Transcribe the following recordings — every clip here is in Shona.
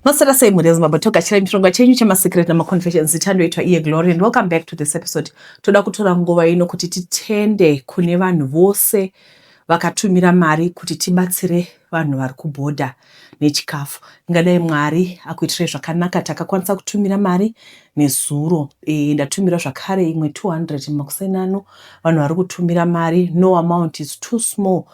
Maswera sei mhuri yeZimbabwe? Togashira chirongwa chenyu chemasecret nemaconfessions. Zita iye Glory and welcome back to this episode. Toda kutora nguva ino kuti titende kune vanhu vose vakatumira mari kuti tibatsire vanhu vari kubhodha nechikafu. Ingadai Mwari akuitirai zvakanaka. Takakwanisa kutumira mari nezuro. Ndatumira zvakare imwe 200 makuseni ano. Vanhu vari kutumira mari, no amount is too small.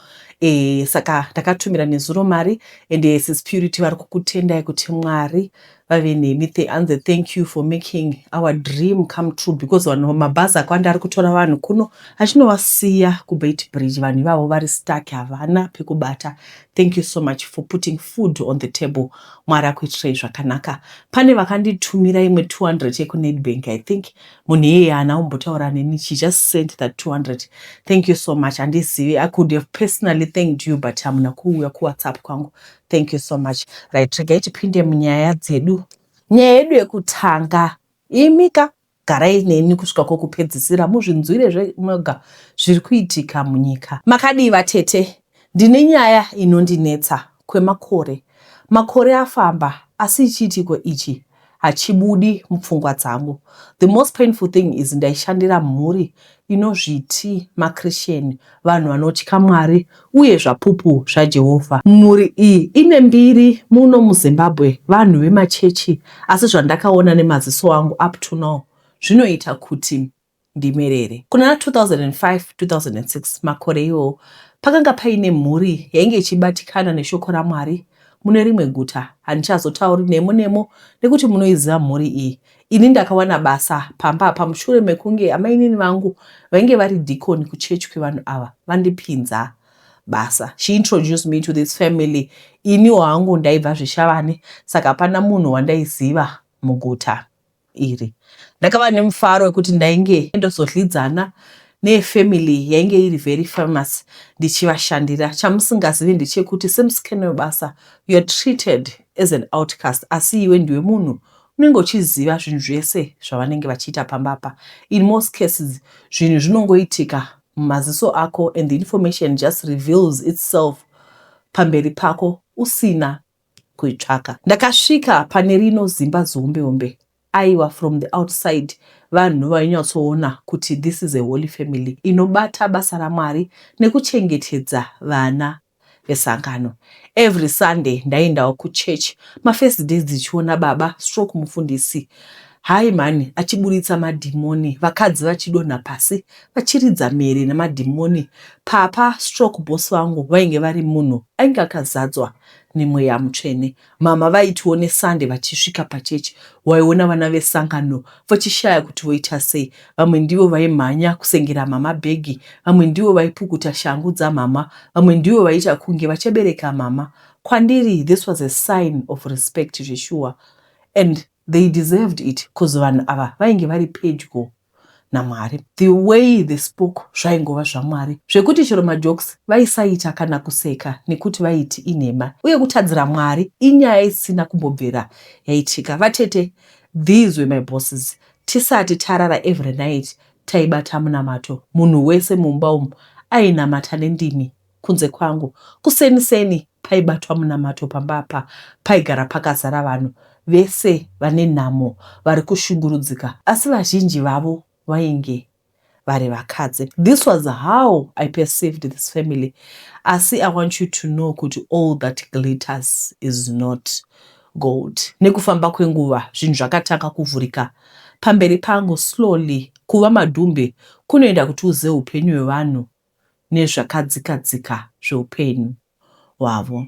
Saka ndakatumira nezuro mari and Sis Purity vari kukutendai kuti Mwari vave nemi. Anze thank you for making our dream come true, because vanhu mabhazi akawanda ari kutora vanhu kuno achinovasiya kuBeitbridge. Vanhu ivavo vari stuck, havana pekubata. Thank you so much for putting food on the table. Mwari akuitirai zvakanaka. Pane vakanditumira imwe 200 yekuNedbank. I think munhu iyeye haana kumbotaura neni, she just sent that 200. Thank you so much. Handizivi, I could have personally thanked you, but hamuna kuuya kuWhatsApp kwangu. Thank you so much. Right, regai tipinde munyaya dzedu. Nyaya yedu yekutanga, imika garai neni kusvika kwokupedzisira, muzvinzwire zvemega zviri kuitika munyika. Makadii vatete? Ndine nyaya inondinetsa kwemakore. Makore afamba, asi chiitiko ichi hachibudi mupfungwa dzangu. The most painful thing is ndaishandira mhuri inozviti maChristian, vanhu vanotya Mwari uye Zvapupu zvaJehovha. Mhuri iyi ine mbiri muno muZimbabwe, vanhu vemachechi, asi zvandakaona nemaziso angu up to now zvinoita kuti ndimerere. Kuna 2005 2006, makore iwowo, pakanga paine mhuri yainge ichibatikana neshoko raMwari mune rimwe guta. Handichazotauri nemo nemo nekuti munoiziva mhuri iyi. Ini ndakawana basa pamba apa mushure mekunge amainini vangu vainge vari deacon kuchechi kwevanhu ava vandipinza basa. She introduced me to this family. Ini hangu ndaibva Zvishavane, saka hapana munhu wandaiziva muguta iri. Ndakava nemufaro wekuti ndainge ndozodyidzana nefamily yainge iri very famous ndichivashandira. Chamusingazivi ndechekuti semusikana webasa, you are treated as an outcast, asi iwe ndiwe munhu unenge uchiziva zvinhu zvese zvavanenge vachiita pamba apa. In most cases zvinhu zvinongoitika mumaziso ako and the information just reveals itself pamberi pako usina kuitsvaka. Ndakasvika pane rino zimba zihombe. Aiwa, from the outside vanhu vainyatsoona kuti this is a holy family inobata basa raMwari nekuchengetedza vana vesangano. Every Sunday ndaiendawo kuchechi. Mafirst days ndichiona baba stroke mufundisi, hai mani, achiburitsa madhimoni, vakadzi vachidonha pasi vachiridza mhere nemadhimoni. Papa stroke boss vangu vainge vari munhu ainge akazadzwa nemweya mutsvene. Mama vaitiwo neSunday vachisvika pachechi, waiona vana vesangano vachishaya kuti voita sei. Vamwe ndivo vaimhanya kusengera mama bhegi, vamwe ndivo vaipukuta shangu dzamama, vamwe ndivo vaiita kunge vachabereka mama. Kwandiri this was a sign of respect zveshuwa, and they deserved it, cause vanhu ava vainge vari pedyo naMwari. The way they spoke zvaingova zvaMwari, zvekuti chero majokes vaisaita kana kuseka nekuti vaiti inhema uye kutadzira Mwari inyaya isina kumbobvira yaitika. Vatete, these were my bosses. Tisati tarara every night taibata munamato. Munhu wese mumba umu ainamata nendimi kunze kwangu. Kuseniseni paibatwa munamato pamba apa, paigara pakazara vanhu vese vane nhamo, vari kushungurudzika, asi vazhinji vavo vainge vari vakadzi. This was how I perceived this family, asi I want you to know kuti all that glitters is not gold. Nekufamba kwenguva zvinhu zvakatanga kuvhurika pamberi pangu slowly. Kuva madhumbe kunoenda kuti uzive upenyu hwevanhu nezvakadzikadzika zveupenyu hwavo.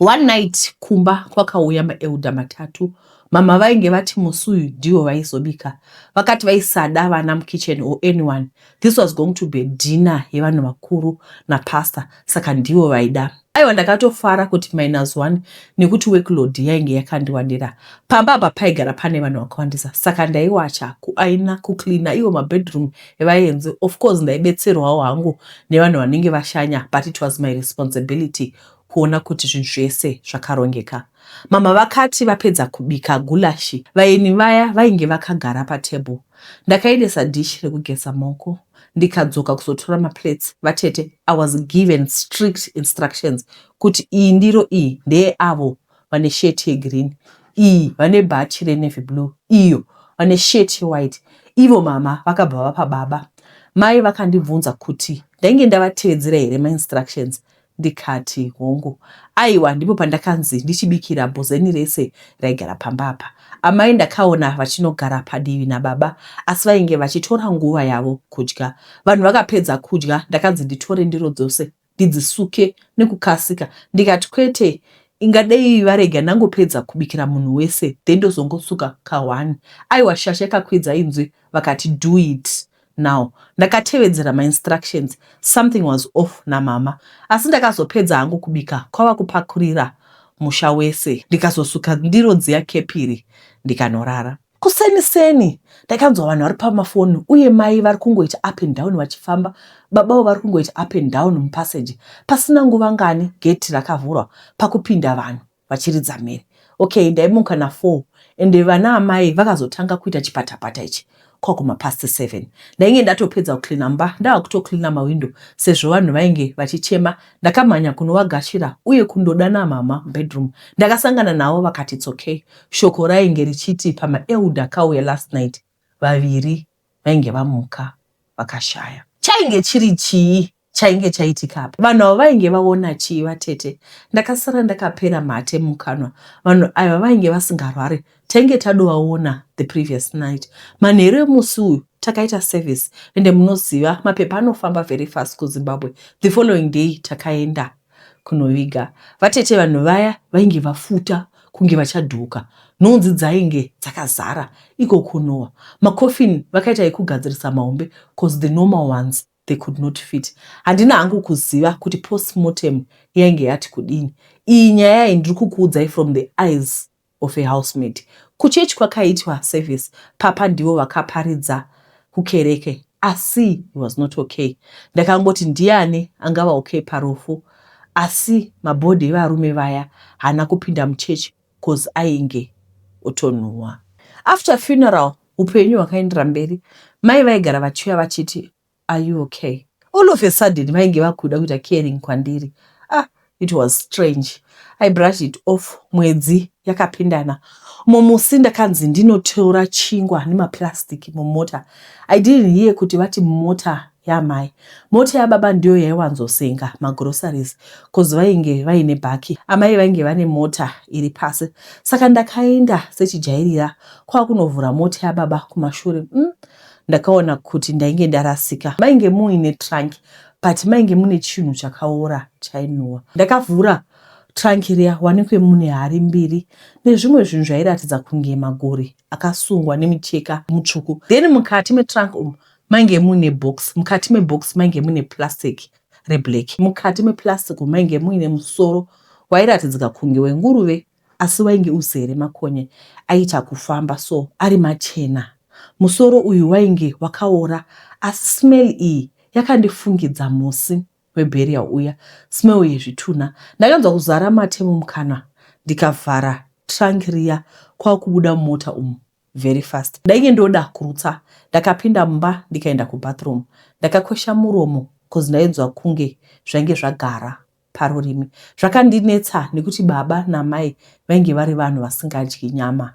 One night kumba kwakauya maelder matatu. Mama vainge vati musi uyu ndivo vaizobika. Vakati vaisada vana mukitchen or anyone. This was going to be dinner yevanhu vakuru napastor, saka ndivo vaida. Aiwa, ndakatofara kuti minus one, nekuti workload yainge yakandiwandira. Pamba apa paigara pane vanhu vakawandisa, saka ndaiwacha, kuaina, kucleana iwo mabedroom evaenzi. Of course ndaibetserwawo hangu nevanhu vanenge vashanya, but it was my responsibility kuona kuti zvinhu zvese zvakarongeka. Mama vakati vapedza kubika goulash, vaeni vaya vainge vakagara patable. Ndakaendesa dishi rekugeza maoko, ndikadzoka kuzotora maplates. Vatete, I was given strict instructions kuti iyi ndiro iyi ndeyeavo. Vane shirt yegreen iyi, vane bhachi renavy blue iyo, vane shirt yewhite. Ivo mama vakabva vapa baba. Mai vakandibvunza kuti ndainge ndavatevedzera here mainstructions, ndikati hongu. Aiwa, ndipo pandakanzi ndichibikira bhozeni rese raigara pamba apa. Amai ndakaona vachinogara padivi nababa, asi vainge vachitora nguva yavo kudya. Vanhu vakapedza kudya, ndakanzi nditore ndiro dzose ndidzisuke nekukasika, ndikati kwete, ingadei varega ndangopedza kubikira munhu wese then ndozongosuka ka1. Aiwa, shasha yakakwidza inzwi vakati, "Do it now." Ndakatevedzera mainstructions. Something was off namama, asi ndakazopedza hangu kubika kwava kupakurira musha wese, ndikazosuka ndiro dziya kepiri, ndikanorara. Kuseni seni ndakanzwa vanhu vari pamafoni uye mai vari kungoita up and down vachifamba, babavo vari kungoita up and down mupassage. Pasina nguva ngani, geti rakavhurwa pakupinda vanhu vachiridza mhere. Okay, ndaimuka na4, ende vana amai vakazotanga kuita chipatapata ichi kwakuma past 7. Ndainge ndatopedza kucleana mba, ndava kutocleana mawindo. Sezvo vanhu vainge vachichema, ndakamhanya kunovagashira uye kundodana mama bedroom. Ndakasangana navo vakati it's okay. Shoko rainge richiti pamaelder akauya last night, vaviri vainge vamuka vakashaya. Chainge chiri chii chainge chaitika apa? Vanhu ava vainge vaona chii, vatete? Ndakasara ndakapera mate mukanwa. Vanhu ava vainge vasingarwari, tainge tadovaona the previous night. Manheru emusi uyu takaita service, ende munoziva mapepa anofamba very fast kuZimbabwe. The following day takaenda kunoviga. Vatete, vanhu vaya vainge vafuta kunge vachadhuka, nhunzi dzainge dzakazara iko kunowa. Macoffin vakaita ekugadzirisa mahombe 'cause the normal ones, they could not fit. Handina hangu kuziva kuti postmortem yainge yati kudini. Iyi nyaya iyi ndiri kukuudzai from the eyes of a housemaid. Kuchechi kwakaitwa service, papa ndivo vakaparidza kukereke, asi he was not okay. Ndakangoti ndiani angava okay parufu? Asi mabody evarume vaya haana kupinda muchechi 'cause ainge otonhuhwa. After funeral, upenyu hwakaendera mberi. Mai vaigara vachiuya vachiti, "Are you okay?" All of a sudden vainge vakuda kuita caring kwandiri. Ah, it was strange. I brushed it off. Mwedzi yakapindana. Mumusi ndakanzi ndinotora chingwa nemaplastic mumota. I didn't hear kuti vati mumota yamai. Mota yababa ndiyo yaiwanzosenga magroceries 'cause vainge vaine bhaki. Amai vainge vane mota iri pasi, saka ndakaenda sechijairira kwakunovhura mota yababa kumashure. Ndakaona kuti ndainge ndarasika. Mainge muine trunk, but mainge mune chinhu chakaora chainhuhwa. Ndakavhura trunk riya, wanikwe mune hari mbiri nezvimwe zvinhu zvairatidza kunge magori akasungwa nemicheka mutsvuku. Then mukati metrunk umu mainge muine box. Mukati mebox mainge muine plastic reblack. Mukati meplastic umu mainge muine musoro wairatidzika kunge wenguruve, asi wainge uzere makonye aita kufamba so ari machena. Musoro uyu wainge wakaora, asi smell iyi yakandifungidza musi weburial uya, smell yezvitunha. Ndakanzwa kuzara mate mumukanwa. Ndikavhara trunk riya kwakubuda mumota umu very fast. Ndainge ndoda kurutsa. Ndakapinda mumba, ndikaenda kubathroom. Ndakakwesha muromo 'cause ndainzwa kunge zvainge zvagara parurimi. Zvakandinetsa nekuti baba namai vainge vari vanhu vasingadyi nyama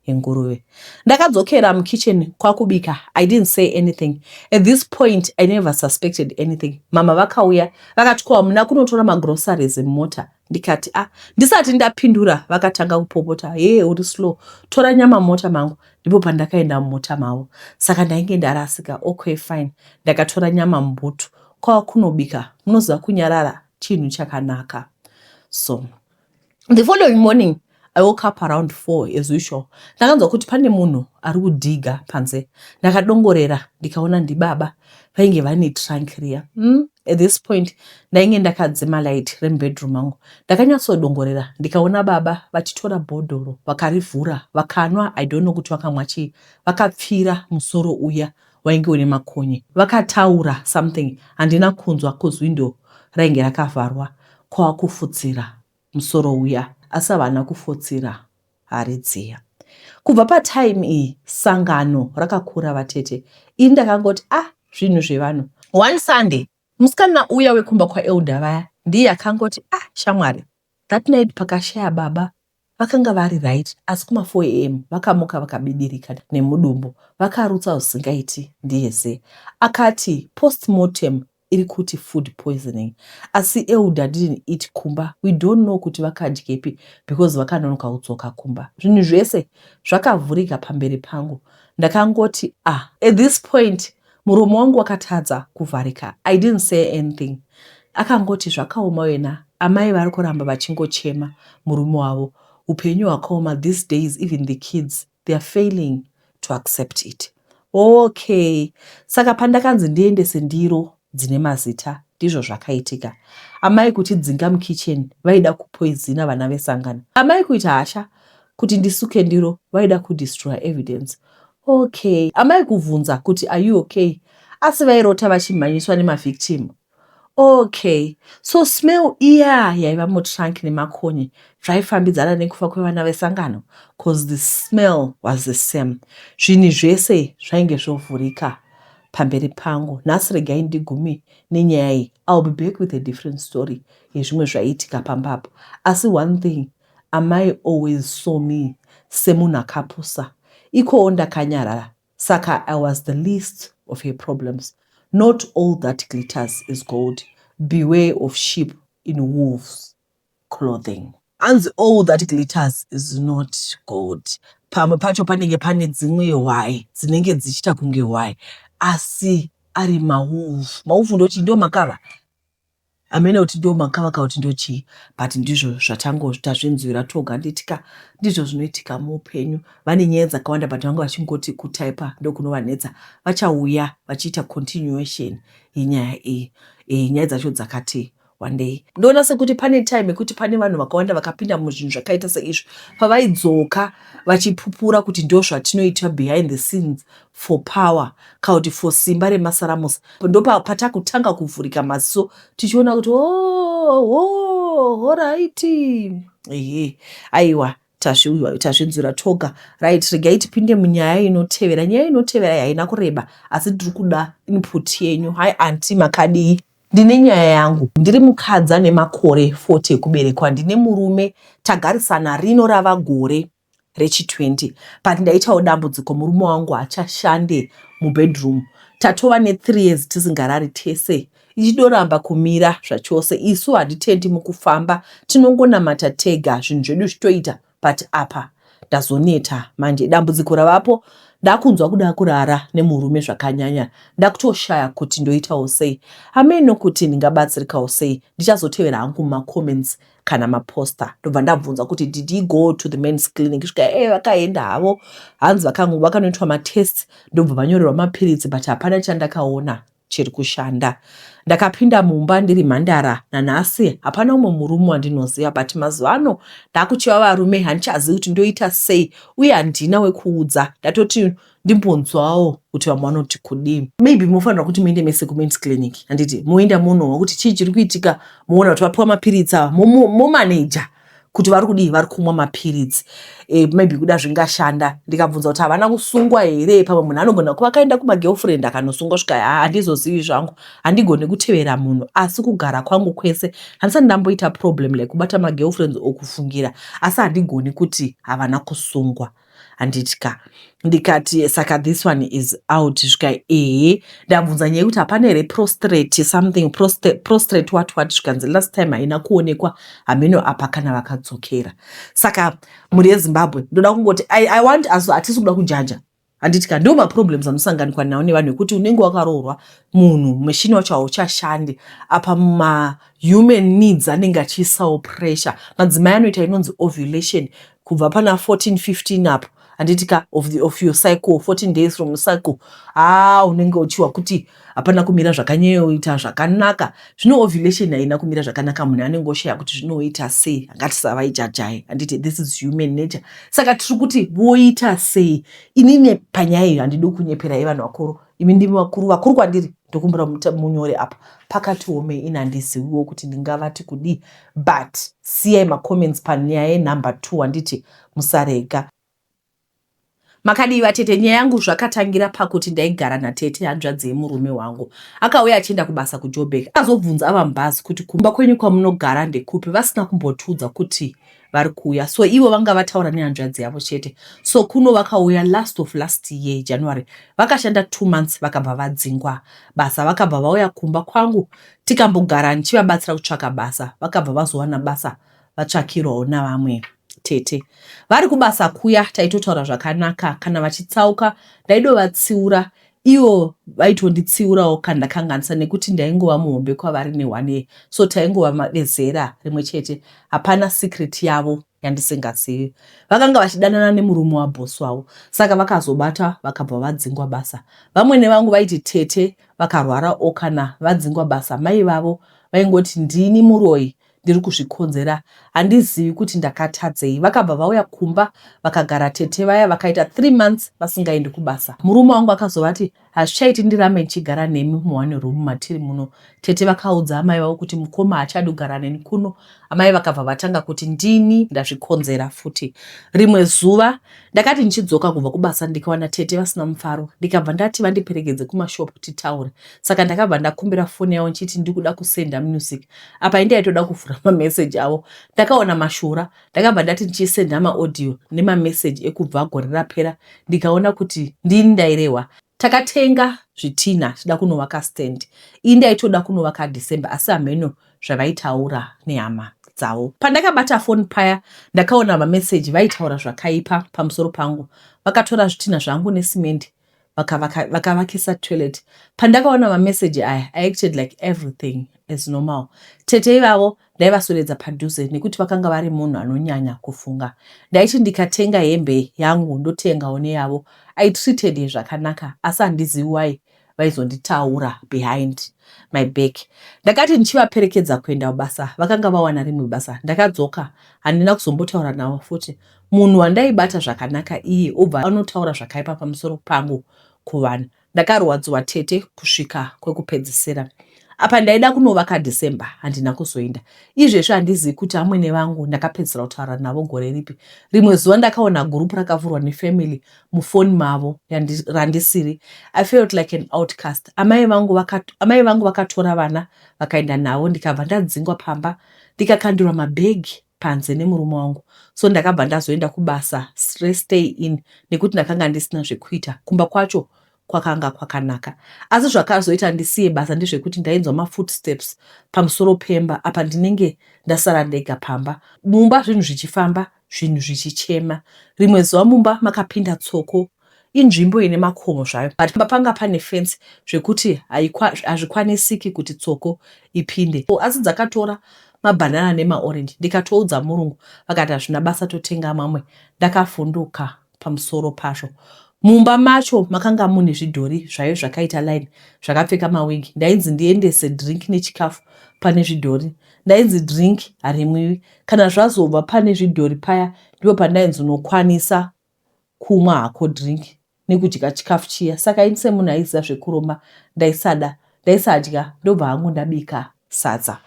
yenguruve. Ndakadzokera mukitchen kwakubika. I didn't say anything at this point. I never suspected anything. Mama vakauya vakati, "Ko hamuna kunotora magroceries mumota?" Ndikati, "A ah." Ndisati ndapindura, vakatanga kupopota, "Hee, uri slow, tora nyama mumota mangu." Ndipo pandakaenda mumota mavo, saka ndainge ndarasika. Okay, fine. Ndakatora nyama muboot kwava kunobika. Munoziva kunyarara chinhu chakanaka. So the following morning I woke up around 4 as usual. Ndakanzwa kuti pane munhu ari kudhiga panze. Ndakadongorera, ndikaona ndibaba vainge vane trunk riya. At this point ndainge ndakadzima light remubedroom mangu. Ndakanyatsodongorera, ndikaona baba vachitora bhodhoro, vakarivhura, vakanwa. I don't know kuti vakamwa chii. Vakapfira musoro uya wainge une makonye. Vakataura something, handina kunzwa 'cause window rainge rakavharwa. Kwakufutsira musoro uya, asi havana kufotsira hari dziya. Kubva patime iyi sangano rakakura, vatete. Ini ndakangoti, "Ah, zvinhu zvevanhu." One Sunday, musikana uya wekumba kwaelder vaya ndiye akangoti, "Ah, shamwari, that night pakashaya baba Vakanga vari right asi kuma 4 am vakamuka vakabidirika nemudumbu vakarutsa zvisingaiti ndiye ze. Akati postmortem iri kuti food poisoning asi Elder didn't eat kumba we don't know kuti vakadyepi because vakanonoka kudzoka kumba. Zvinhu zvese zvakavhurika pamberi pangu ndakangoti ah. At this point muromo wangu wakatadza kuvharika I didn't say anything akangoti zvakaoma wena amai vari kuramba vachingochema murume wavo hupenyu hwakaoma these days even the kids they are failing to accept it. Okay saka pandakanzi ndiendese ndiro dzine mazita ndizvo zvakaitika. Amai kutidzinga mukitchen vaida kupoizina vana vesangano. Amai kuita hasha kuti ndisuke ndiro vaida kudestroyer evidence. Okay amai kuvhunza kuti are you okay asi vairota vachimhanyiswa nemavictim. Okay so smell iya yaiva mutrunk nemakonye zvaifambidzana nekufa kwevana vesangano cause the smell was the same. Zvinhu zvese zvainge zvovhurika pamberi pangu. Nhasi regai ndigume nenyaya iyi. I'll be back with a different story yezvimwe zvaiitika pamba apo. Asi one thing amai always saw me semunhu akapusa. Ikowo ndakanyarara saka I was the least of her problems. Not all that glitters is gold. Beware of sheep in wolves clothing. Hanzi all that glitters is not gold. Pamwe pacho panenge pane dzimwe hwai dzinenge dzichiita kunge hwai asi ari mawolf. Mawolf ndoti ndo makava hamene kuti ndo makava kana kuti ndochii but ndizvo zvatangotazvinzwira toga handitika ndizvo zvinoitika muupenyu vane nyaya dzakawanda but vanga vachingoti kutaipa ndokunovanetsa vachauya vachiita continuation yenyaya iyi e, nyaya dzacho dzakati wandei ndoona sekuti pane time yekuti pane vanhu vakawanda vakapinda muzvinhu zvakaita seizvo pavaidzoka vachipupura kuti ndo zvatinoita behind the scenes for power kana kuti for simba remasaramusi ndo patakutanga kuvhurika maziso tichiona kuti oh, oh, alright ehe aiwa tazvinzwira toga right regai tipinde munyaya inotevera nyaya inotevera haina kureba asi ndiri kuda input yenyu hi aunty makadii ndine nyaya yangu ndiri mukadzi ane makore 40 ekuberekwa ndine murume tagarisana rino rava gore rechi20 but ndaitawo dambudziko murume wangu haachashande mubedroom tatova ne3 years tisingarari tese ichidoramba kumira zvachose isu handitendi mukufamba tinongonamata tega zvinhu zvedu zvitoita but apa ndazoneta manje dambudziko ravapo ndakunzwa kuda kurara nemurume zvakanyanya ndakutoshaya kuti ndoitawo sei hameno kuti ndingabatsirikawo sei ndichazotevera hangu mumacomments kana maposta ndobva ndabvunza kuti did he go to the men's clinic svika e vakaenda havo hanzi vakanoitwa matest ndobva vanyorerwa mapiritsi but hapana chandakaona chiri kushanda ndakapinda mumba ndiri mhandara nanhasi hapana umwe murume wandinoziva but mazuva ano ndakuchiva varume handichazivi kuti ndoita sei uye handina wekuudza ndatoti ndimbonzwawo kuti vamwe vanoti kudii maybe mofanira kuti muende mese kumens clinic handiti moenda munohwa kuti chii chiri kuitika moona kuti vapiwa mapiritsi ava momaneja kuti vari kudii vari kumwa mapiritsi e, maybe kuda zvingashanda ndikabvunza kuti havana kusungwa here pamwe munhu anogona kuva akaenda kumagirlfriend akanosungwa svika handizozivi zvangu handigoni kutevera munhu asi kugara kwangu kwese handisati ndamboita problem like kubata magirlfriends okufungira asi handigoni kuti havana kusungwa handitya ndikati saka this one is out svika ehe ndabvunza nyaya yekuti hapana here prostate something prostate what what zvikanzi last time haina kuonekwa hameno apa kana vakadzokera saka mhuri yezimbabwe ndoda kungoti I want us hatisi kuda kujaja handiti ka ndo maproblems anosanganikwa nawo nevanhu ekuti unenge wakaroorwa munhu mushini wacho hauchashandi apa mahuman needs anenge achiisawo pressure madzimai anoita inonzi ovulation kubva pana 14 15 apo handiti ka of your cycle 14 days from cycle ha unenge uchiwa kuti hapana kumira zvakanyanyoita zvakanaka zvino ovulation haina kumira zvakanaka munhu anenge oshaya kuti zvinoita sei ngatisavaijajai handiti this is human nature saka tiri kuti voita sei inini panyaya iyo handidi kunyeperai vanhu vakuru imi ndimi vakuru vakuru kwandiri ndokumbura munyore apa pakati omei ini handiziviwo kuti ndingavati kudii but siyai macomments panyaya yenumber 2 handiti musarega. Makadii vatete? Nyaya yangu zvakatangira pakuti ndaigara natete hanzvadzi yemurume wangu. Akauya achienda kubasa kuJoburg. Akazobvunza ava mubhazi kuti kumba kwenyu kwamunogara ndekupi vasina kumbotiudza kuti vari kuuya. So ivo vanga vataura nehanzvadzi yavo chete. So kuno vakauya last of last year January. Vakashanda 2 months vakabva vadzingwa basa. Vakabva vauya kumba kwangu tikambogara ndichivabatsira kutsvaka basa. Vakabva vazowana basa vatsvakirwawo navamwe tete. Vari kubasa kuya taitotaura zvakanaka, kana vachitsauka ndaidovatsiura, ivo vaitonditsiurawo kana ndakanganisa nekuti ndaingova muhombe kwavari ne1 year, so taingova vezera rimwe chete. Hapana secret yavo yandisingazivi. Vakanga vachidanana nemurume wabhosi wavo, saka vakazobata vakabva vadzingwa basa. Vamwene vangu vaiti tete vakarwara o kana vadzingwa basa, mai vavo vaingoti ndini muroyi, ndiri kuzvikonzera. Handizivi kuti ndakatadzei. Vakabva vauya kumba vakagara tete vaya vakaita 3 months vasingaendi kubasa. Murume wangu akazovati hazvichaiti ndirambe ndichigara nemi muone room matiri muno. Tete vakaudza amai vavo kuti mukoma haachadi kugara neni kuno. Amai vakabva vatanga kuti ndini ndazvikonzera futi. Rimwe zuva ndakati ndichidzoka kubva kubasa ndikawana tete vasina mufaro, ndikabva ndati vandiperekedze kumashop titaure. Saka ndakabva ndakumbira foni yavo ndichiti ndikuda kusenda music. Apa indaitoda kuvhura mameseji avo. Ndakaona mashura. Ndakabva ndati ndichisenda maaudio nemameseji ekubva gore rapera, ndikaona kuti ndini ndairehwa. Takatenga zvitina tichida kunovaka stand. Ini ndaitoda kunovaka December asi hameno zvavaitaura nehama dzavo. Pandakabata foni paya ndakaona mameseji vaitaura zvakaipa pamusoro pangu. Vakatora zvitina zvangu nesimendi vakavakisa toilet. Pandakaona mameseji aya, I acted like everything is normal. Tete ivavo ndaivaswededza padhuze nekuti vakanga vari munhu anonyanya kufunga. Ndaiti ndikatenga hembe yangu ndotengawo neyavo. I treated her zvakanaka asi handizivi why vaizonditaura behind my back. Ndakati ndichivaperekedza kuenda kubasa, vakanga vawana rimwe basa. Ndakadzoka, handina kuzombotaura navo futi. Munhu wandaibata zvakanaka iye obva anotaura zvakaipa pamusoro pangu kuvanhu. Ndakarwadziwa tete kusvika kwekupedzisira. Apa ndaida kunovaka December, handina kuzoenda. Izvezvi handizivi kuti amwene vangu ndakapedzisira kutaura navo gore ripi. Rimwe zuva ndakaona gurupu rakavhurwa nefamily mufoni mavo randisiri. I felt like an outcast. Amai vangu vakatora vana vakaenda navo, ndikabva ndadzingwa pamba ndikakandirwa mabhegi panze nemurume wangu. So ndakabva ndazoenda kubasa restay in nekuti ndakanga ndisina zvekuita. Kumba kwacho kwakanga kwakanaka, asi zvakazoita ndisiye basa ndezvekuti ndainzwa mafootsteps pamusoro pemba apa ndinenge ndasara ndega pamba, mumba zvinhu zvichifamba, zvinhu zvichichema. Rimwe zuva mumba makapinda tsoko. Inzvimbo ine makomo zvayo, but panga pane fence zvekuti hazvikwanisiki kuti tsoko ipinde, asi dzakatora mabhanana nemaorenji. Ndikatoudza murungu, vakati hazvina basa, totenga mamwe. Ndakavhunduka pamusoro pazvo. Mumba macho makanga mune zvidhori zvayo zvakaita line zvakapfeka mawigi. Ndainzi ndiendese drink nechikafu pane zvidhori. Ndainzi drink harimwiwi kana zvazobva pane zvidhori paya, ndipo pandainzi unokwanisa kumwa hako drink nekudya chikafu chiya. Saka ini semunhu aiziva zvekuromba ndaisada, ndaisadya, ndobva hangu ndabika sadza.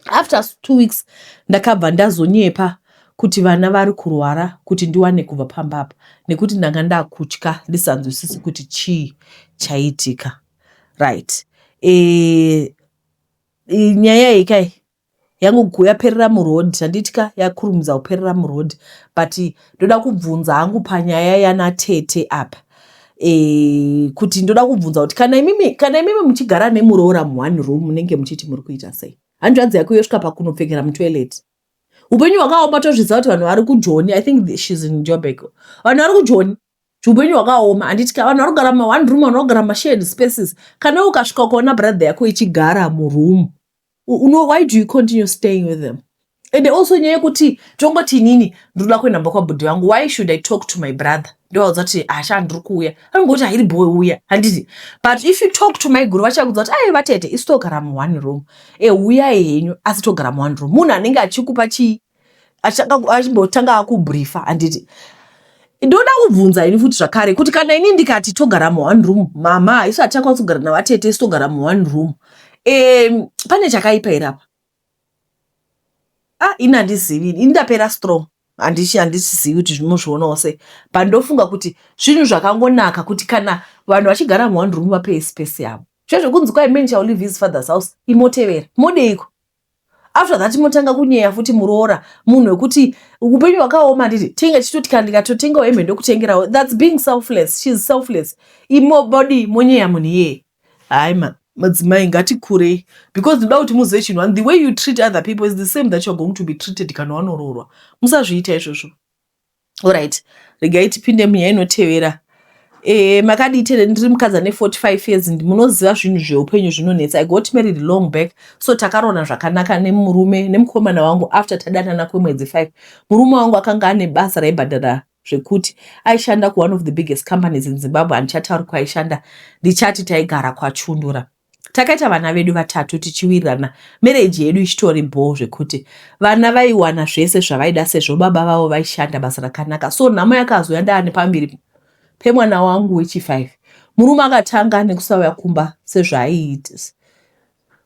After 2 weeks ndakabva ndazonyepa kuti vana vari kurwara kuti ndiwane kubva pamba apa, nekuti ndanga ndakutya ndisanzwisisi kuti chii chaiitika. Right, nyaya iyi kai yangu yaperera muroad, handitya yakurumidza kuperera muroad, but ndoda kubvunza hangu panyaya yanatete apa kuti ndoda kubvunza kuti kana imimi muchigara nemuroora muone room, munenge muchiti muri kuita sei? Hanzvadzi yako yosvika pakunopfekera mutoilet. Upenyu hwakaoma, tozviziva kuti vanhu vari kujoni. I think she's in Joburg. Vanhu vari kujoni, upenyu hwakaoma, handiti? Vanhu vari kugara mumaone room, vanhu vari kugara mumashared spaces. Kana ukasvika ukaona brother yako ichigara muroom, why do you continue staying with them? And also nyaya yekuti tongoti inini ndinoda kuenda mba kwabhudhi vangu, why should I talk to my brother ndovaudza kuti asha ndiri kuuya? Anongoti hairi boy uya, handiti? But if you talk to my guru, vachakudza kuti ai vatete, isu togara muone room, e uyai henyu asi togara muone room. Munhu anenge achikupa chii, achimbotanga akubriefa, handiti? Ndoda kubvunza ini futi zvakare kuti kana ini ndikati togara muone room, mama, isu hatichakwanisi kugara navatete, isu togara muone room, pane chakaipa here apa? Ah, ini handizivi, ini ndapera strong. Handichi handisizivi kuti zvinozvionawo sei, but ndofunga kuti zvinhu zvakangonaka kuti kana vanhu vachigara muone room, vapei space yavo. Zvezvekunzi kwai man shall leave his father's house, imotevera modeiko? After that motanga kunyeya futi muroora, munhu wekuti upenyu hwakaoma. Handiti tinge tichitoti kana ndikatotengawo hembe ndokutengerawo? That's being selfless. She's selfless. Imobodi monyeya munhu iyeye. Hayi ma madzimai, ngatikurei, because ndinoda kuti muzive chinhu one: the way you treat other people is the same that you are going to be treated kana wanoroorwa. Musazviita izvozvo. Alright, regai tipinde munyaya inotevera. Makadii tere? Ndiri mukadzi ane 45 years. Munoziva zvinhu zveupenyu zvinonetsa. I got married long back, so takarona zvakanaka nemurume, nemukomana wangu. After tadanana kwemwedzi 5, murume wangu akanga ane basa raibhadhara zvekuti aishanda kuone of the biggest companies in Zimbabwe. Handichatauri kwaaishanda, ndichati taigara kwaChundura. Takaita vana vedu vatatu tichiwirirana, marriage yedu ichitori bho zvekuti vana vaiwana zvese zvavaida sezvo baba vavo vaishanda basa rakanaka. So nhamo yakazouya ndaane pamberi pemwana wangu wechi5. Murume akatanga nekusauya kumba sezvaaiita.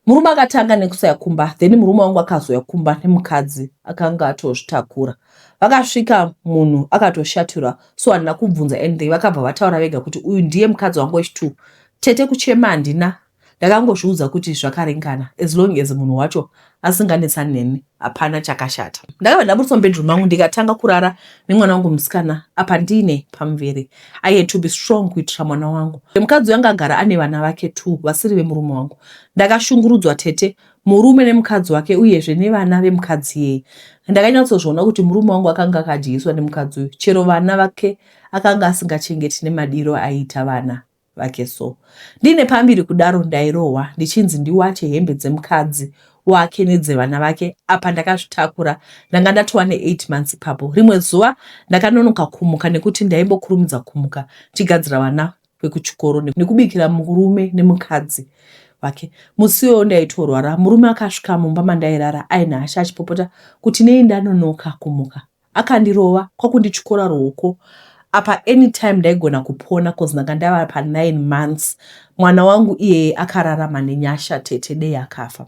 Murume akatanga nekusauya kumba, then murume wangu akazouya kumba nemukadzi akanga atozvitakura. Vakasvika munhu akatoshatirwa, so handina kubvunza anything. Vakabva vataura vega kuti uyu ndiye mukadzi wangu wechi2. Tete, kuchema handina, ndakangozviudza kuti zvakaringana. As long as munhu wacho asinganetsani neni, hapana chakashata. Ndakabva ndaburitswa mubedroom mangu, ndikatanga kurara nemwana wangu musikana apa ndiine pamuviri. I had to be strong kuitira mwana wangu. Mukadzi uyu anga agara ane vana vake two vasiri vemurume wangu. Ndakashungurudzwa tete, murume nemukadzi wake, uyezve nevana vemukadzi iyeye. Ndakanyatsozviona kuti murume wangu akanga akadyiswa nemukadzi uyu. Chero vana vake akanga asingachengeti nemadiro aiita vana vake. So ndine pambiri kudaro, ndairohwa ndichinzi ndiwache hembe dzemukadzi wake nedzevana vake. Apa ndakazvitakura, ndanga ndatova ne8 months ipapo. Rimwe zuva ndakanonoka kumuka nekuti ndaimbokurumidza kumuka ndichigadzira vana vekuchikoro nekubikira murume nemukadzi wake. Musi iwoyo ndaitorwara. Murume akasvika mumba mandairara aine hasha, achipopota kuti nei ndanonoka kumuka. Akandirova kwakundityora ruoko. Apa anytime ndaigona kupona 'cause ndanga ndava pa9 months. Mwana wangu iyeye akararama nenyasha tete, dei akafa.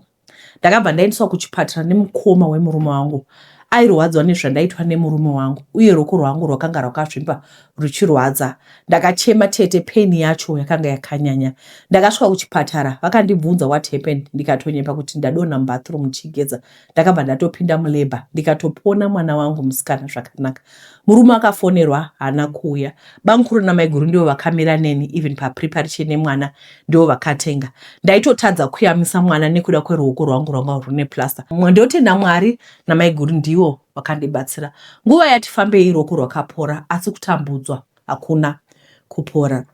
Ndakabva ndaendeswa kuchipatara nemukoma wemurume wangu. Airwadzwa nezvandaitwa nemurume wangu, uye ruoko rwangu rwakanga rwakazvimba ruchirwadza. Ndakachema tete, pain yacho yakanga yakanyanya. Ndakasvika kuchipatara, vakandibvunza what happened, ndikatonyepa kuti ndadonha mubathroom ndichigeza. Ndakabva ndatopinda mulabour, ndikatopona mwana wangu musikana zvakanaka. Murume akafonerwa, haana kuuya. Bamukuru namaiguru ndivo vakamira neni, even papreparation nemwana ndivo vakatenga. Ndaitotadza kuyamisa mwana nekuda kweruoko rwangu rwanga rune plaster. Ndotenda Mwari namaiguru, ndivo vakandibatsira. Nguva yati fambei, ruoko rwakapora, asi kutambudzwa hakuna kupora.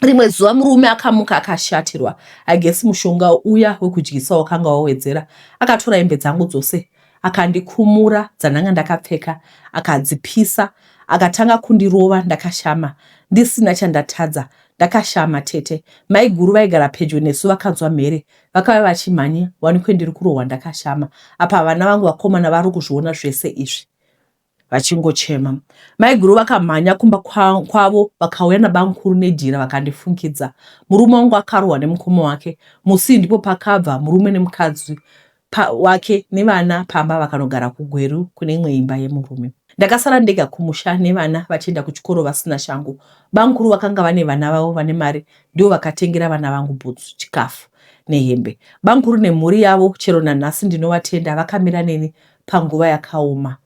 Rimwe zuva murume akamuka akashatirwa. I guess mushonga uya wekudyisa wakanga wawedzera. Akatora hembe dzangu dzose, akandikumura dzandanga ndakapfeka, akadzipisa. Akatanga kundirova ndakashama, ndisina chandatadza. Ndakashama tete. Maiguru vaigara pedyo nesu vakanzwa mhere, vakauya vachimhanya, wanikwe ndiri kurohwa ndakashama. Apa vana vangu vakomana vari kuzviona zvese izvi vachingochema. Maiguru vakamhanya kumba kwavo, vakauya nabamukuru nejira, vakandifungidza. Murume wangu akarohwa nemukoma wake. Musi ndipo pakabva murume nemukadzi wake nevana pamba, vakanogara kuGweru kune imwe imba yemurume. Ndakasara ndega kumusha nevana vachienda kuchikoro vasina shangu. Bamukuru vakanga vane vana vavo vane mari, ndivo vakatengera vana vangu bhutsu, chikafu nehembe. Bamukuru nemhuri yavo, chero nanhasi ndinovatenda, vakamira neni panguva yakaoma.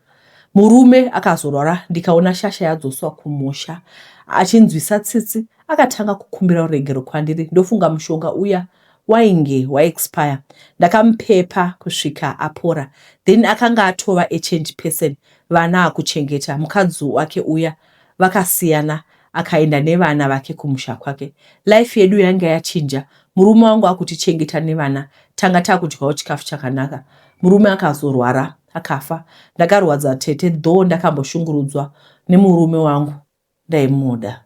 Murume akazorwara, ndikaona shasha yadzoswa kumusha. Achinzwisa tsitsi, akatanga kukumbira ruregero kwandiri. Ndofunga mushonga uya wainge waexpire. Ndakamupepa kusvika apora. Then akanga atova a change person, vana akuchengeta. Mukadzi wake uya vakasiyana, akaenda nevana vake kumusha kwake. Life yedu yanga yachinja, murume wangu akutichengeta nevana, tanga takudyawo chikafu chakanaka. Murume akazorwara akafa. Ndakarwadza tete, though ndakamboshungurudzwa nemurume wangu, ndaimuda.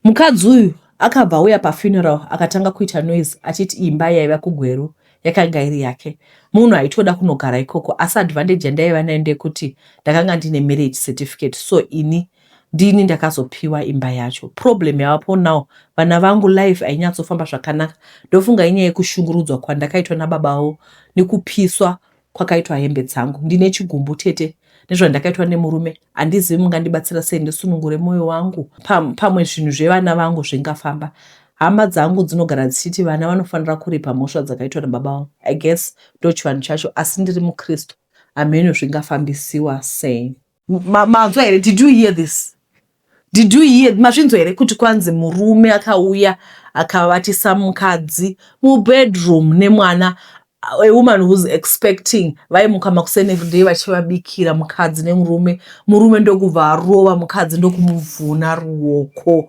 Mukadzi uyu akabva auya pafuneral, akatanga kuita noise achiti imba yaiva kuGweru yakanga iri yake, munhu aitoda kunogara ikoko. Asi advantage yandaiva nayo ndeyekuti ndakanga ndine marriage certificate, so ini ndini ndakazopiwa imba yacho. Problem yavapo now, vana vangu life hainyatsofamba zvakanaka. Ndofunga inyaya yekushungurudzwa kwandakaitwa nababa vavo nekupiswa. kwakaitwa hembe dzangu. Ndine chigumbu tete nezvandakaitwa nemurume handizivi mungandibatsira sei ndisunungure moyo wangu pamwe zvinhu zvevana vangu zvingafamba. Hama dzangu dzinogara dzichiti vana vanofanira kuripa mhosva dzakaitwa nababa vangu. I guess ndochivanhu chacho asi ndiri mukristu hameno zvingafambisiwa sei. Manzwa here? Did you hear this? Did you hear? Mazvinzwa here kuti kwanzi murume akauya akavatisa mukadzi mubedroom nemwana a woman who's expecting vaimuka makuseni everyday vachivabikira mukadzi nemurume murume ndokubva arova mukadzi ndokumuvhuna ruoko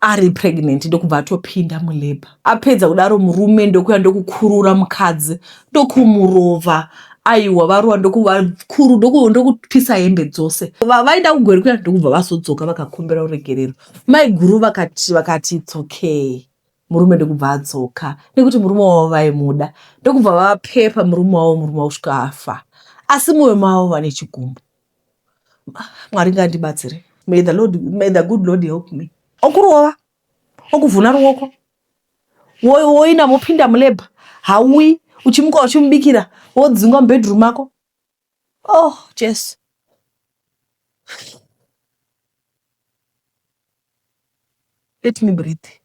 ari pregnant ndokubva atopinda mulabor apedza kudaro murume ndokuya ndokukurura mukadzi ndokumurova aiwa varova ndokuvakuru ndokupisa hembe dzose vaenda kugweri kuya ndokubva vazodzoka vakakumbira ruregerero maiguru vakati vakati its okay murume ndokubva adzoka nekuti murume wavo vaimuda ndokubva vapepa murume wavo murume wavo kusvika afa asi mwoyo mavo vane chigumbu Mwari ngandibatsire. May the Lord, may the good Lord help me. Okurova, okuvhuna ruoko, woina mopinda mulabor, hauyi uchimuka uchimubikira, wodzingwa mubedroom mako. Oh, Jesu. Let me breathe.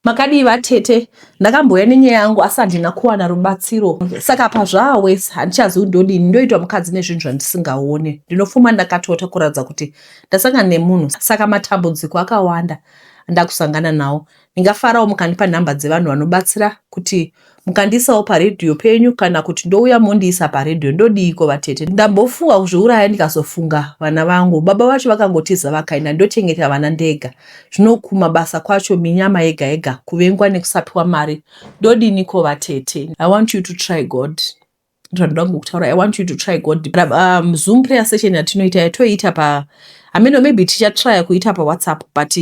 Makadii vatete? Ndakambouya nenyaya yangu asi handina kuwana rubatsiro saka apa zvaawesi handichazivi ndodini ndoitwa mukadzi nezvinhu zvandisingaone. Ndinofuma ndakatota kuratidza kuti ndasangana nemunhu saka matambudziko akawanda andakusangana nawo. Ndingafarawo mukandipa nhamba dzevanhu vanobatsira kuti mukandiisawo paredhiyo penyu kana kuti ndouya mondiisa paredhiyo ndodiiko vatete ndambofunga kuzviuraya ndikazofunga vana vangu baba vacho vakangotiza vakaenda ndochengeta vana ndega zvino kumabasa kwacho minyama yega yega kuvengwa nekusapiwa mari ndodiniko vatete i want you to try god ndozvandoda kungokutaura i want you to try god um, zoom prayer session yatinoita yatoiita pa hameno maybe tichatrya kuita pawhatsapp but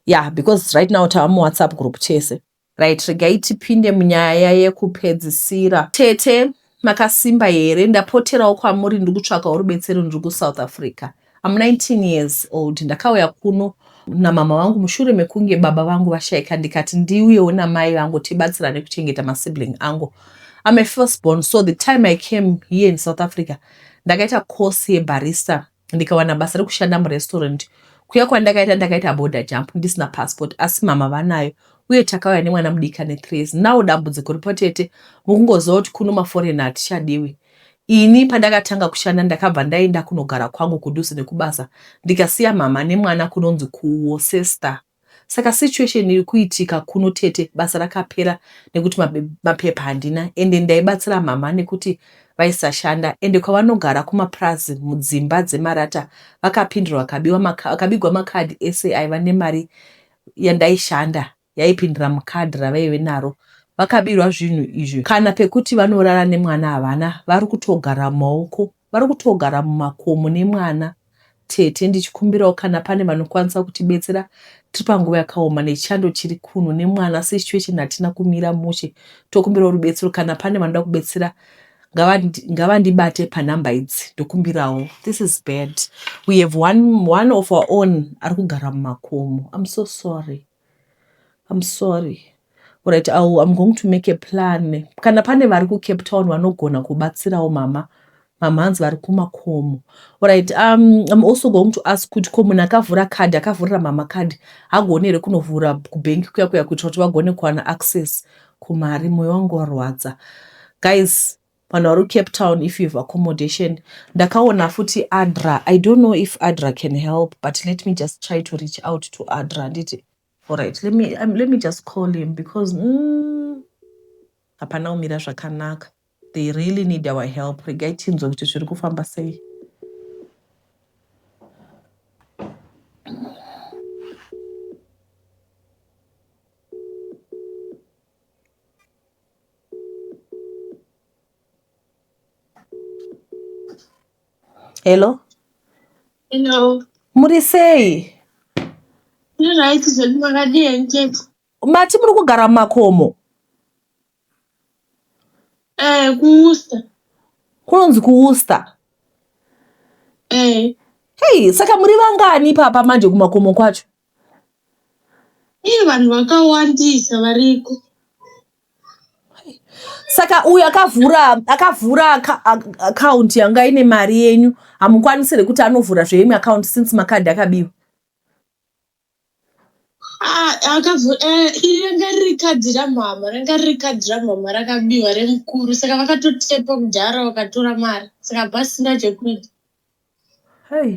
yeah because right now tava muwhatsapp group chese Right regai tipinde munyaya yekupedzisira. Tete makasimba here ndapoterawo kwamuri ndiri kutsvakawo rubetsero ndiri kuSouth Africa. I'm 19 years old ndakauya kuno namama vangu mushure mekunge baba vangu vashaika ndikati ndiuyewo namai vangu tibatsirane kuchengeta masibling angu. I'm a first born so the time I came here in South Africa ndakaita course yebarista ndikawana basa rekushanda murestaurant kuya kwandakaita ndakaita border jump ndisina passport asi mama vanayo uye takauya nemwana mudiki ane three years now dambudziko ripo tete mukungoziva kuti kuno maforeigner hatichadiwi ini pandakatanga kushanda ndakabva ndaenda kunogara kwangu kudhuze nekubasa ndikasiya mama nemwana kunonzi kuworcester Saka situation iri kuitika kuno tete basa rakapera nekuti mapepa handina ende ndaibatsira mhamha nekuti vaisashanda ende kwavanogara kumapurazi mudzimba dzemarata vakapindirwa vakabiwa vakabigwa makadhi ese aiva nemari yandaishanda yaipindira mukadhi ravaive naro vakabirwa zvinhu izvi kana pekuti vanorara nemwana havana vari kutogara maoko Vari kutogara mumakomo nemwana tete ndichikumbirawo kana pane vanokwanisa kutibetsera tiri panguva yakaoma nechando chiri kuno nemwana situation hatina kumira mushe tokumbirawo rubetsero kana pane vanoda kubetsera ngavandibate panhamba idzi ndokumbirawo this is bad we have one, one of our own ari kugara mumakomo i'm so sorry I'm sorry. Alright, I'll, I'm going to make a plan. Kana pane vari kuCape Town vanogona kubatsirawo mama. Mama hanzi vari kumakomo. Alright, um, I'm also going to ask kuti ko munhu akavhura card, akavhurira mama card, hagoni here kunovhura kubhenki kuya kuya kuitira kuti vagone kuwana access kumari. Moyo wangu warwadza. Guys, vanhu vari kucape town if you've accommodation ndakaona futi adra i don't know if adra can help but let me just try to reach out to adra handiti alright let me, um, let me just call him because mm, hapana mm, kumira zvakanaka they really need our help regai tinzwe kuti zviri kufamba sei Hello. Hello. Muri sei? Ndiri right zvedu makadii henyu tete? Mati muri kugara mumakomo? Eh, kuWorcester. Kunonzi kuWorcester. Eh. Hey, saka muri vangani ipapa manje kumakomo kwacho? Iye vanhu vakawandisa variko. Saka uyu akavhura account yanga ine mari yenyu, hamukwanisi here kuti anovhura zveimwe account since makadhi akabiwa? Ah, iri ranga riri kadhi ramama, ranga riri kadhi ramama rakabiwa remukuru, saka vakatotepa kudhara vakatora mari, saka pasina chekuita. Hey.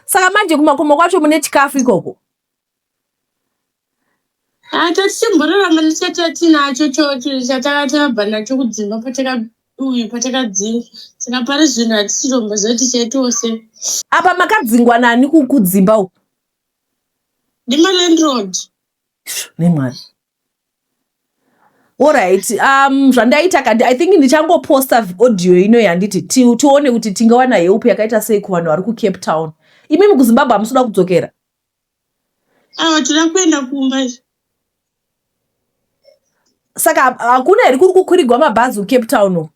Saka manje kumakomo kwacho mune chikafu ikoko? Ah, tatichimborarama nechatinacho chocho chatakabva nacho kudzimba uyu patakadzinga, saka pari zvino hatisitomboziva kuti tichaitawo sei. Apa makadzingwa nani kudzimba uku? Nemalandlord. Nemwari. Alright, zvandaita kandi, I think ndichangoposta audio ino yanditi tione kuti tingawana help yakaita sei kuvanhu vari kuCape Town. Imimi kuZimbabwe hamusi kudzokera? Awa, toda kuenda kumba izvi. Saka hakuna here kuri kukwirigwa mabhazi kuCape Town uku?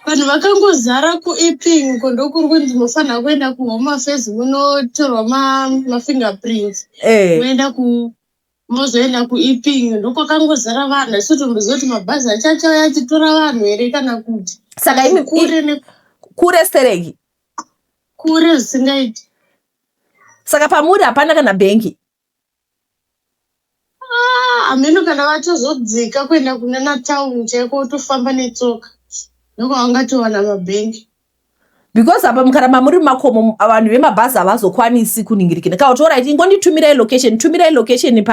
Vanhu vakangozara kuEpping uko, ndokuri kunzi mufanira kuenda kuHome Affairs munotorwa mafingerprints, moenda ku mozoenda kuEpping, ndokwakangozara vanhu. Asi tomboziva kuti mabhazi acho achauya achitora vanhu here kana kuti. Saka imi Kure ne Kure stereki? Kure zvisingaiti. Saka pamuri hapana kana bhengi? Ah, hameno kana vatozodzika kuenda kunana town chaiko, wotofamba netsoka, ndokwavangatowana mabhengi. Because apa mukaramba muri mumakomo, vanhu vemabhazi havazokwanisi kuningirikina. Kana kuti, alright, ingonditumirai location, tumirai location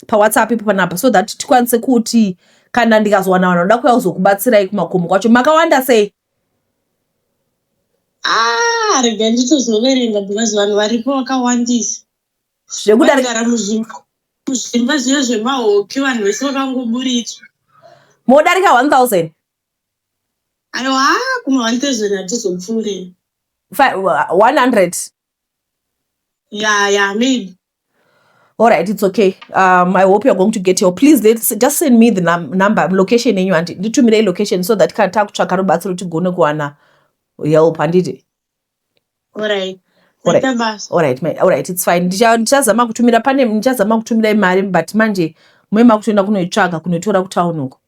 paWhatsApp ipo panapa, so that tikwanise kuti kana ndikazowana vanhu vanoda kuuya kuzokubatsirai kumakomo kwacho. Makawanda sei? Ah, rega nditozoverenga because vanhu varipo vakawandisa. Zvekudarika Vaigara muzvimba zviya zvemahoki, vanhu vese vakangoburitswa. Modarika 1000? Aiwa, kuma 1000 hatizopfuurei. 100? Ya, maybe. All right, it's okay. I hope you're going to get help. Please, let's just send me the number, location yenyu, handi nditumirei location so that kana takutsvaka rubatsiro tigone kuwana help, handiti? Alright. Alright. Maita basa. Alright, it's fine. Ndichazama kutumira, pane ndichazama kutumirai mari, but manje muye makutoenda kunoitsvaga, kunoitora kutauni uko.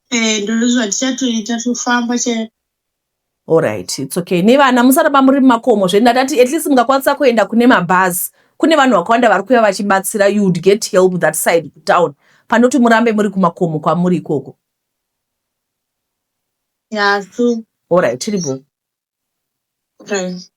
Eh, ndozvatichatoita, tofamba chaiko. Alright, it's okay. Nevana, musaramba muri mumakomo. Zvendadati, at least mungakwanisa kuenda kune mabhazi, kune vanhu vakawanda vari kuuya vachibatsira. You would get help that side kutown panoti murambe muri kumakomo kwamuri ikoko. Ya, true. Alright, tiripo. Right.